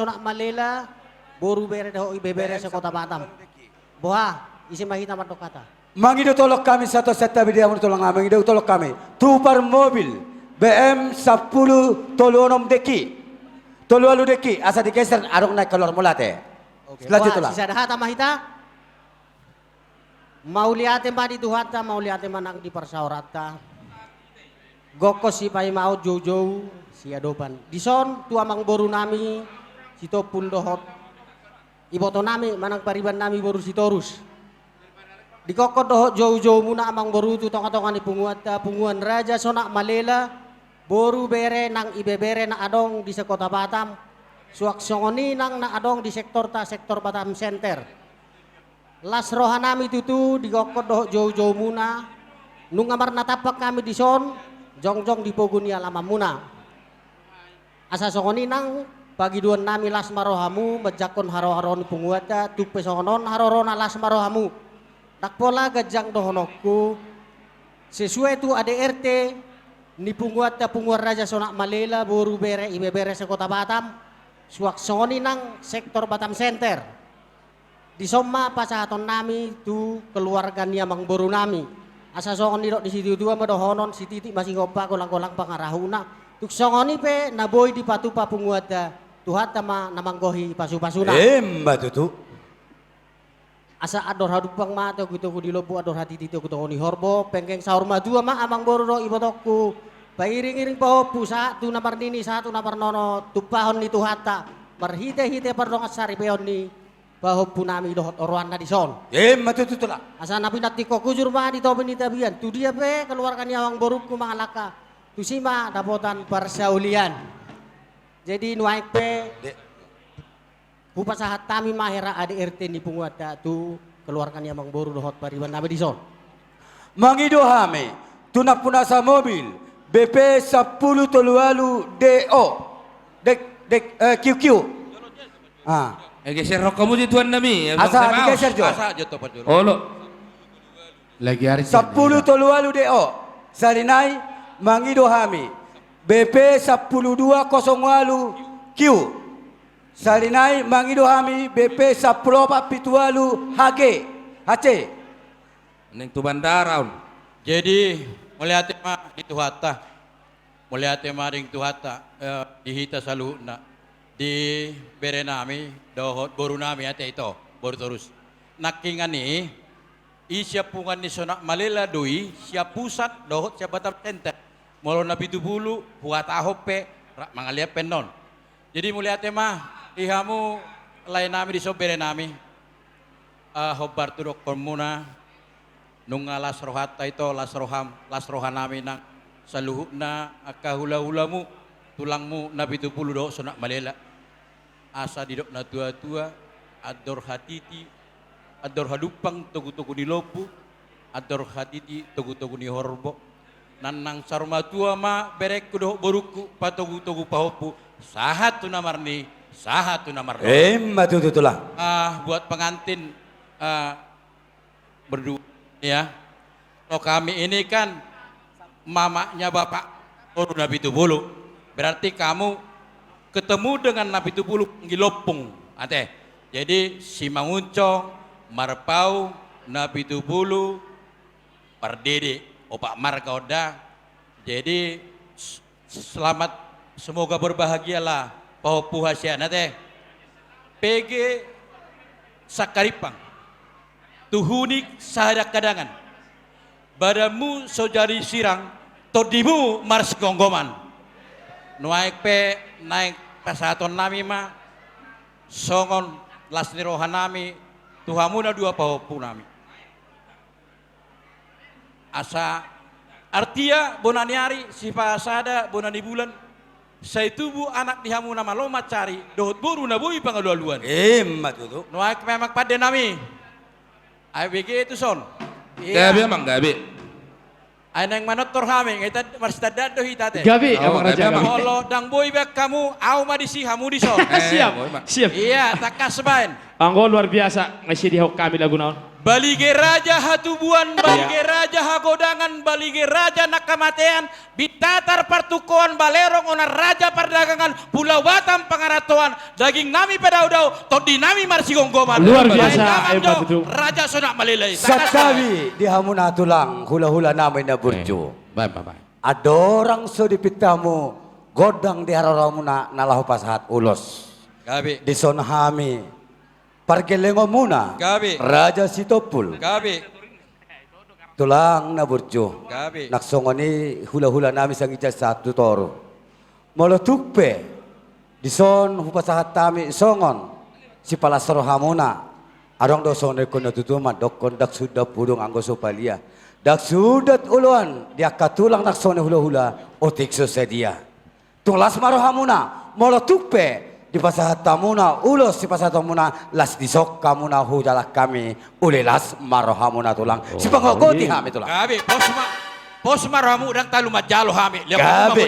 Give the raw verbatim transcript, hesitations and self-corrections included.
Sonak Malela, boru, bere dohot ibebere se-Kota Batam. Boha, ise ma hita mandok hata? Mangido tolong hami, sahat tu hami di hamu tulang nami, mangido tolong hami. Tu parmobil B M sampulu tolu onom dengki, tolu ualu dengki, asa digeser adong na keluar mula te. Oke. Selanjutnya. Boha, sisada hata ma hita? Mauliate ma di Tuhanta, mauliate ma nang di parsaoranta. Gokhon sipaimaon, joujou siadopan. Dison tu amangboru nami Sitompul dohot iboto nami manang pariban nami boru Sitorus. Digokhon dohot joujoumuna amangboru tu tongatonga ni punguanta, Punguan Raja Sonak Malela, boru, bere nang ibebere na adong di se-Kota Batam, suang songon i nang na adong di sektorta, sektor Batam Center. Las roha nami tutu digokhon dohot joujoumuna, nunga marnatampak hami dison, jongjong di pogu ni alamanmuna. Asa songon i nang pangidoan nami, las ma rohamu manjangkon haroharoan ni punguanta, tung pe songon on haroroan, las ma rohamu. Ndang pola ganjang dohononku, sesuai tu A D R T ni punguanta Punguan Raja Sonak Malela, boru, bere, ibebere se-Kota Batam, suang songon i nang sektor Batam Center. Dison ma pasahaton nami tu keluarga ni amangboru nami. Asa songon nidok ni situatua ma dohonon, sititik ma sigompa, golanggolang pangarahutna. Tung songon i pe na boi dipatupa punguanta, Tuhanta ma na manggohi pasupasuna. Emma tutu. Asa andor hadumpang ma togutogu ni lombu, andor hatiti togutogu ni horbo, penggeng saur matua ma amangboru dohot ibotongku. Pairingiring pahompu sahat tu na marnini, sahat tu na marnono, tumpahon ni Tuhanta marhitehite pardongansaripeon ni pahompu nami dohot oroanna dison. Emma tutu, tulang. Asa na pinantikhon hujur ma di topi ni tapian, tu dia pe keluarga ni amangborungku mangalangka, tusi ma dapotan parsaulian. Jadi nuaeng pe hupasahat hami ma hera A D R T ni punguanta tu keluarga ni amangboru dohot pariban nami dison. Mangido hami tu nampunasa mobil B P sampulu tolu ualu D O. Dek, dek, eh, Q Q. Ah. Eh, geser rok hamu di tuan nami. Asa digeser jo. Asa jo topat jo. Olo. Lagi ari sampulu tolu ualu D O. Sahali nai mangido hami B P sampulu dua kosong ualu Q. Sahali nai mangido hami B P sampulu opat pitu ualu H G, H C. Ning tu bandara on. Jadi, mauliate ma di Tuhanta. Mauliate ma di Tuhanta, eh, di hita saluhutna. Di bere nami, dohot boru nami ate ito, boru Torus. Nangkingan i, i sian punguan ni Sonak Malela do i, sian pusat dohot sian Batam Center. Molo na pitu pulu, huhatahon pe, rap mangalean pe annon. Jadi mauliate ma di hamu lae nami dison, bere nami. Ah, hombar tu dohononmuna, nunga las rohanta ito, las roham, las roha nami nang saluhutna angka hulahulamu, tulangmu na pitu pulu dohot Sonak Malela. Asa didok natuatua, andor hatiti, andor hadumpang togutogu ni lombu, andor hatiti togutogu ni horbo. Nang, nang saur matua ma berengku dohot borungku patogutogu pahompu, sahat tu na marnini, sahat tu na marnono. Emma tutu, tulang. Ah, buat pengantin, ah, berdua, ya. Kalau kami ini kan mamaknya bapak boru na pitu pulu. Berarti kamu ketemu dengan na pitu pulu, panggil ompung, ate. Jadi, Simangunsong, Marpaung, na pitu pulu, Pardede, opat marga on da. Jadi, s-, selamat, semoga berbahagialah pahompu hasian, ate. P G Sangkarimpang, Tuhunik Sahadangkadangan, badanmu so jadi sirang, tondimu marsigomgoman. Nuaeng pe naeng pasahaton nami ma songon las ni roha nami tu hamu na dua pahompu nami. Asa Artia bona ni ari, Sipasada bona ni bulan, sai tubu anak di hamu na malo mansari, dohot boru na boi pangalualuan. Emma tutu. Nuaeng memang pande nami. Ai bege tuson. Iya. Gabe, amang, gabe. Ai naeng manortor hami, ngai tad-, marsitandaan do hita, ate. Gabe, oh, amang, gabe, raja, amang. Molo ndang boi baen hamu, au ma disi, hamu dison. Eh, siap, boi ma. Siap. Iya, tangkas baen. Anggo luar biasa, ngai sidihon hami laguna on. Balige raja hatubuan, balige raja hagodangan, balige raja na hamatean, bintatar partungkoan, balerong onan raja pardagangan, Pulau Batam pangarantoan, daging nami padaodao, tondi nami marsigomgoman. Luar biasa, hebat itu. Raja Sonak Malelai. Santabi di hamuna tulang, hula-hula nami na burju. Eh, baik, baik, baik. Andorang so dipinta hamu gondang di haroro muna na laho pasahat ulos. Gabe. Dison hami pargellengon muna. Gabe. Raja Sitompul. Gabe. Tulang na burju. Gabe. Nang songon i hula-hula nami sian ginjang sahat tu toru. Molo tung pe dison hupasahat hami songon sipalas rohamuna. Adong do songon na nidok ni natuatua mandokkon ndang sundat pudung anggo so palia. Ndang sundat oloan di angka tulang nang songon i hula-hula otik so sadia. Tung las ma rohamuna, molo tung pe dipasahat hamuna ulos sipasahaton muna, las dison hamuna hujalang hami, uli las ma rohamuna tulang. Oh, sipangogoti hami tulang. Gabe, pos ma, pos ma rohamu, ndang talu manjalo hami. Lihat ma. Gabe.